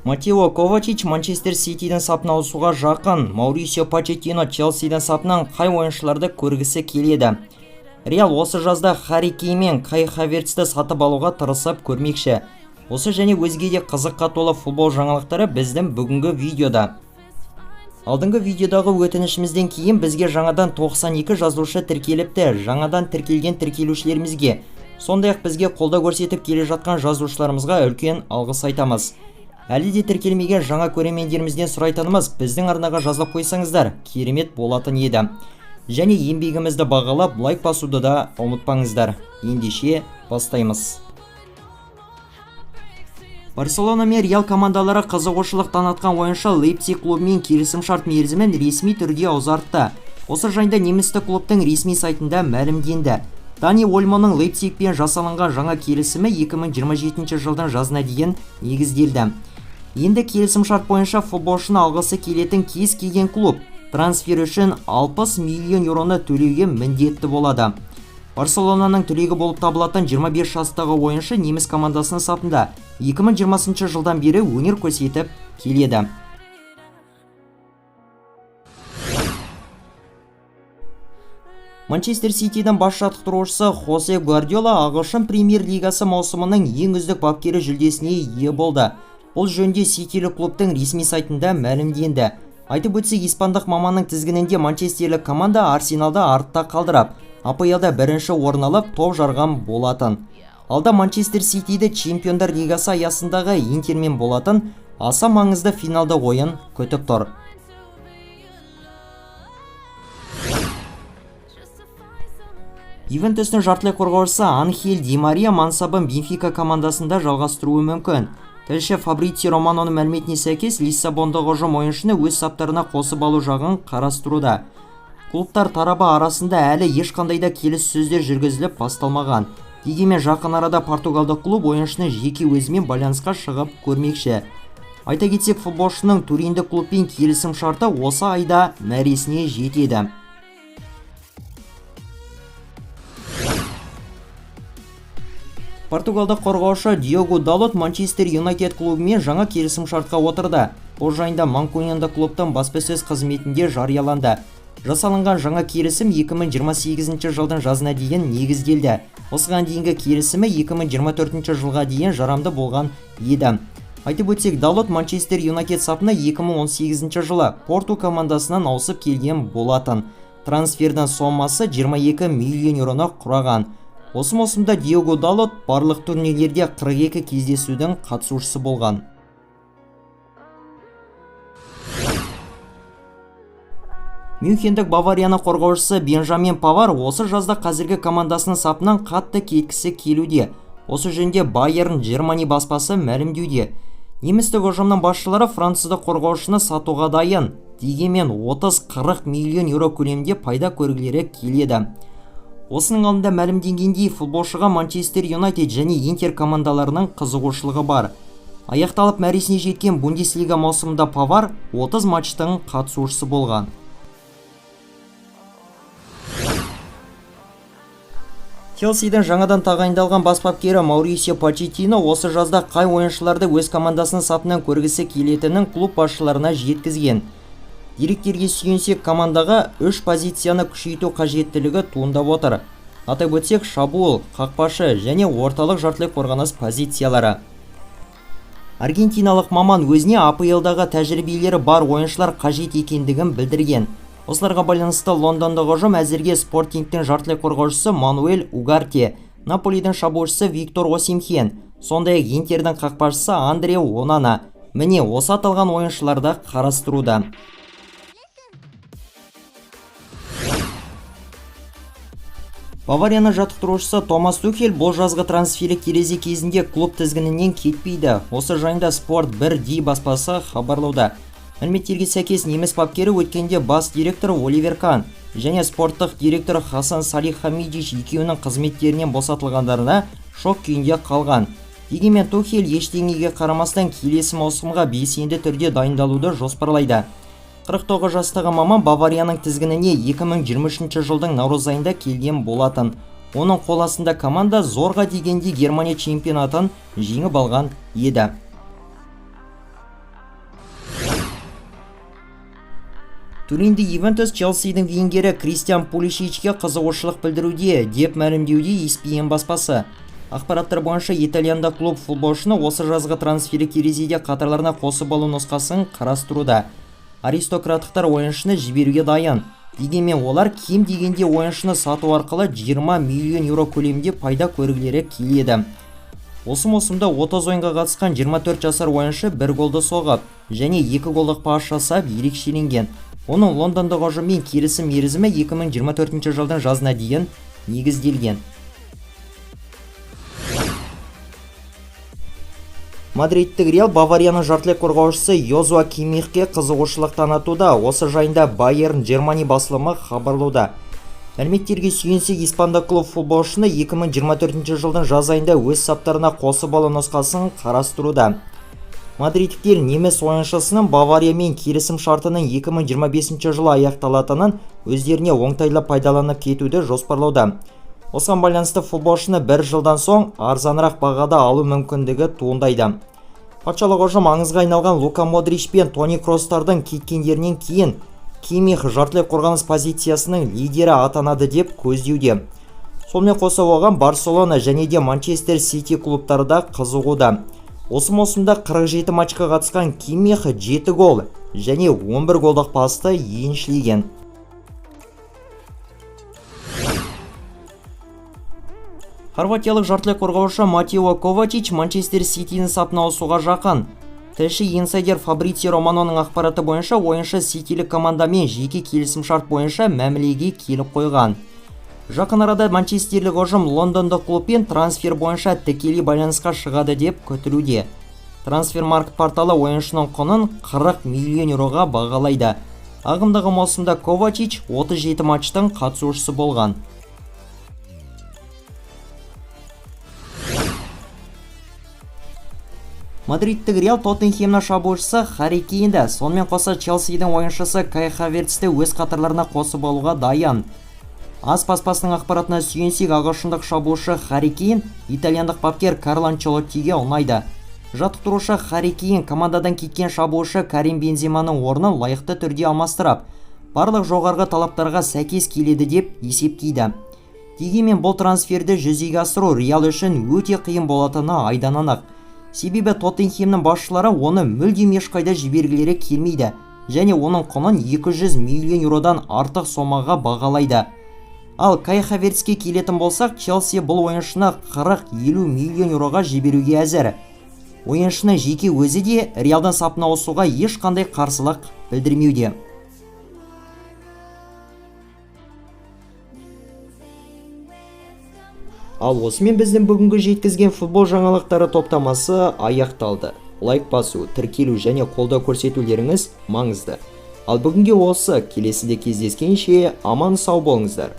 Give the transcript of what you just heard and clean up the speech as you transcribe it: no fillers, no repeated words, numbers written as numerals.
Матео Ковачич Манчестер Ситидің сапына ауысуға жақын. Маурисио Почеттино Челсидің сапынан қай ойыншыларды көргісі келеді? Реал осы жазда Харри Кейн мен Кай Хаверцті сатып алуға тырысып көрмекші. Осы және өзге де қызыққа толы футбол жаңалықтары біздің бүгінгі видеода. Алдыңғы видеодағы өтінішімізден кейін бізге жаңадан 92 жазушы тіркеліпті. Жаңадан тіркелген тіркелушілерімізге, сондай-ақ бізге қолдау көрсетіп келе жатқан жазушыларымызға үлкен алғыс айтамыз. Әлі де тіркелмеген жаңа көрермендерімізден сұрайтынымыз, біздің арнаға жазылып қойсаңыздар, керемет болатын еді. Және еңбегімізді бағалап, лайк басуды да ұмытпаңыздар. Ендеше бастаймыз. Барселона мен Реал командалары қызығушылық танытқан ойыншы Лейпциг клубымен келісімшарт мерзімін ресми түрде ұзартты. Осы жайында немістік клубтың ресми сайтында мәлімденді. Дани Ольмоның Лейпцигпен жасалынған жаңа келісімі 2027 жылдың жазына дейін негізделді. Енді келісімшарт бойынша футболшыны алғысы келетін кез келген клуб трансфер үшін 60 миллион еуроны төлеуге міндетті болады. Барселонаның түлегі болып табылатын 25 жастағы ойыншы неміс командасының сапында 2020 жылдан бері өнер көрсетіп келеді. Манчестер Ситидің бас жаттықтырушысы Хосе Гвардиола ағылшын премьер-лигасы маусымының ең үздік бапкері жүлдесіне ие болды. Бұл жөнінде Ситилік клубтың ресми сайтында мәлімденді. Айтып өтсек, испандық маманның тізгінінде манчестерлік команда Арсеналды артта қалдырып, АПЛ-да бірінші орын алып, топ жарған болатын. Алда Манчестер Ситиді Чемпиондар Лигасы аясындағы Интермен болатын аса маңызды финалды ойын күтіп тұр. Ювентустың жартылай қорғаушысы Анхель Ди Мария мансабын Бенфика командасында жалғастыруы мүмкін. Тілші Фабрицио Романоның мәліметіне сәйкес, Лиссабондағы ұжым ойыншыны өз саптарына қосып алу жағын қарастыруда. Клубтар тарабы арасында әлі ешқандай да келіссөздер жүргізіліп басталмаған. Дегенмен жақын арада португалдық клуб ойыншыны жеке өзімен байланысқа шығып көрмекші. Айта кетсек, футболшының туриндік клубпен келісім шарты осы айда мәресіне жетеді. Португалдық қорғаушы Диогу Далот Манчестер Юнайтед клубымен жаңа келісімшартқа отырды. Бұл жайында манкуниандық клубтың баспасөз қызметінде жарияланды. Жасалынған жаңа келісім 2028 жылдың жазына дейін негізделді. Осыған дейінгі келісімі 2024 жылға дейін жарамды болған еді. Айтып өтсек, Далот Манчестер Юнайтед сапына 2018 жылы Порту командасынан ауысып келген болатын. Трансфердің сомасы 22 миллион еуроны құраған. Осы маусымда Диого Далот барлық турнирлерде 42 кездесудің қатысушысы болған. Мюнхендік Баварияның қорғаушысы Бенджамин Павар осы жазда қазіргі командасының сапынан қатты кеткісі келуде. Осы жөнінде Байерн Германия баспасы мәлімдеуде. Немістік ұжымның басшылары француздық қорғаушыны сатуға дайын. Дегенмен 30-40 миллион еуро көлемінде пайда көргілері келеді. Осының алдында мәлімденгендей, футболшыға Манчестер Юнайтед және Интер командаларының қызығушылығы бар. Аяқталып мәресіне жеткен Бундеслига маусымында Павар 30 матчтың қатысушысы болған. Челсидің жаңадан тағайындалған бас бапкері Маурисио Почеттино осы жазда қай ойыншыларды өз командасының сапынан көргісі келетінін клуб басшыларына жеткізген. Деректерге сүйенсек, командаға 3 позицияны күшейту қажеттілігі туындап отыр. Атап өтсек, шабуыл, қақпашы және орталық жартылай қорғаныс позициялары. Аргентиналық маман өзіне АПЛ-дағы тәжірибелері бар ойыншылар қажет екендігін білдірген. Осыларға байланысты лондондық ұжым әзірге Спортингтің жартылай қорғаушысы Мануэль Угарте, Наполидің шабуылшысы Виктор Осимхен, сондай-ақ Интердің қақпашысы Андре Онана. Міне осы аталған ойыншыларды қарастыруда. Баварияның жаттықтырушысы Томас Тухель бұл жазғы трансферлік терезе кезінде клуб тізгінінен кетпейді. Осы жайында Спорт 1D баспасы хабарлауда. Мәліметтерге сәйкес, неміс бапкері өткенде бас директор Оливер Кан және спорттық директор Хасан Салихамиджич екеуінің қызметтерінен босатылғандарына шок күйінде қалған. Дегенмен Тухель ештеңеге қарамастан келесі маусымға белсенді түрде дайындалуды жоспарлайды. 49 жастағы маман Баварияның тізгініне 2023 жылдың наурыз айында келген болатын. Оның қол астында команда зорға дегенде Германия чемпионатын жеңіп алған еді. Туринде Ювентус Челсидің вингері Кристиан Пулишичке қызығушылық білдіруде, деп мәлімдеуде ESPN баспасы. Ақпараттар бойынша, итальяндық клуб футболшыны осы жазғы трансферлік терезеде қатарларына қосып алу нұсқасын қарастыруда. Аристократтықтар ойыншыны жіберуге дайын. Дегенмен олар кем дегенде ойыншыны сату арқылы 20 миллион еуро көлемінде пайда көргілері келеді. Осы маусымда 30 ойынға қатысқан 24 жасар ойыншы бір голды соғып және 2 голдық пас жасап ерекшеленген. Оның лондондық ұжыммен келісім мерзімі 2024 жылдың жазына дейін негізделген. Мадридтік Реал Баварияның жартылай қорғаушысы Йозуа Киммихке қызығушылық танытуда. Осы жайында Байерн Германия басылымы хабарлауда. Мәліметтерге сүйенсек, испандық клуб футболшыны 2024 жылдың жаз айында өз саптарына қосып алу нұсқасын қарастыруда. Мадридтіктер неміс ойыншысының Бавариямен келісім шартының 2025 жылы аяқталатынын өздеріне оңтайлы пайдаланып кетуді жоспарлауда. Осыған байланысты футболшыны бір жылдан соң арзанырақ бағада алу мүмкіндігі туындайды. Патшалық ұжым аңызға айналған Лука Модрич пен Тони Кросстардың кеткендерінен кейін Киммих жартылай қорғаныс позициясының лидері атанады деп көздеуде. Сонымен қоса оған Барселона және де Манчестер Сити клубтары да қызығуда. Осы маусымда 47 матчқа қатысқан Киммих 7 гол және 11 голдық пасты еншілеген. Хорватиялық жартылай қорғаушы Матео Ковачич Манчестер Ситидің сапына ауысуға жақын. Тілші инсайдер Фабрицио Романоның ақпараты бойынша, ойыншы ситилік командамен жеке келісімшарт бойынша мәмілеге келіп қойған. Жақын арада манчестерлік ұжым лондондық клубпен трансфер бойынша тікелей байланысқа шығады деп күтілуде. Трансфермаркет порталы ойыншының құнын 40 миллион еуроға бағалайды. Ағымдағы маусымда Ковачич 37 матчтың қатысушысы болған. Мадридтік Реал Тоттенхэмнің шабуылшысы Харри Кейнді, сонымен қоса Челсидің ойыншысы Кай Хаверцті өз қатарларына қосып алуға дайын. АС баспасының ақпаратына сүйенсек, ағылшындық шабуылшы Харри Кейн итальяндық бапкер Карло Анчелоттиге ұнайды. Жаттықтырушы Харри Кейн командадан кеткен шабуылшы Карим Бенземаның орнын лайықты түрде алмастырып, барлық жоғарғы талаптарға сәйкес келеді деп есептейді. Дегенмен бұл трансферді жүзеге асыру Реал үшін өте қиын болатыны айдан анық. Себебі Тоттенхэмнің басшылары оны мүлдем ешқайда жібергілері келмейді және оның құнын 200 миллион еуродан артық сомаға бағалайды. Ал Кай Хаверцке келетін болсақ, Челси бұл ойыншыны 40-50 миллион еуроға жіберуге әзір. Ойыншының жеке өзі де Реалдан сапына ауысуға ешқандай қарсылық білдірмеуде. Ал осымен біздің бүгінгі жеткізген футбол жаңалықтары топтамасы аяқталды. Лайк басу, тіркелу және қолдау көрсетулеріңіз маңызды. Ал бүгінге осы, келесіде кездескенше аман сау болыңыздар.